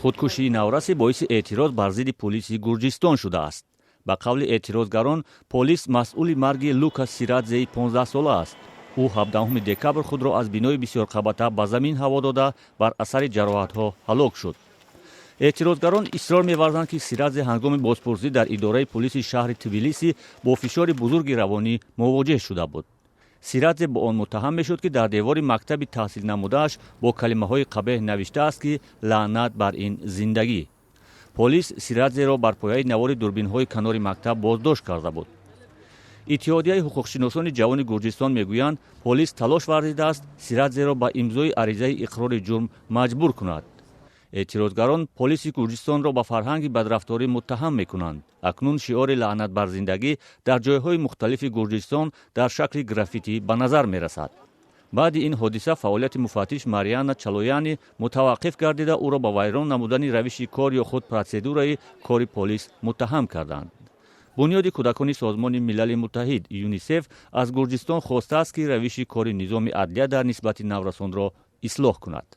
Худкушии наврасе боиси эътироз бар зидди полиси Гурҷистон шудааст. Ба қавли эътирозгарон, полис масъули марги Лукас Сирадзеи 15-сола аст. Ӯ 17 декабр худро аз бинои бисёрқабата ба замин ҳаво дода, бар асари ҷароҳатҳо ҳалок шуд. Эътирозгарон исрор меварзанд, ки Сирадзе ҳангоми бозпурсӣ дар идораи полиси шаҳри Тбилиси бо фишори бузурги равонӣ мувоҷеҳ шуда буд. Сирадзе бо он муттаҳам мешуд, ки дар девори мактаби таҳсил намудааш бо калимаҳои қабеҳ навиштааст, ки «Лаънат бар ин зиндагӣ». Полис Сирадзеро бар пояи навори дурбинҳои канори мактаб боздошт карда буд. Иттиҳодияи ҳуқуқшиносони ҷавони Гурҷистон мегӯянд, полис талош варзидааст Сирадзеро ба имзои аризаи иқрори ҷурм маҷбур кунад. Эътирозгарон полиси Гурҷистонро ба фарҳанги бадрафторӣ муттаҳам мекунанд. Акнун шиори «Лаънат бар зиндагӣ» дар ҷойҳои мухталифи Гурҷистон дар шакли граффитӣ ба назар мерасад. Баъди ин ҳодиса фаъолияти муфаттиш Мариана Чалояни мутаваққиф гардида, ӯро ба вайрон намудани равиши кор ё худ протседураи кори полис муттаҳам карданд. Бунёди кӯдакони Созмони Милали Муттаҳид, ЮНИСЕФ, аз Гурҷистон хостааст, ки равиши кори низоми адлия дар нисбати наврасонро ислоҳ кунад.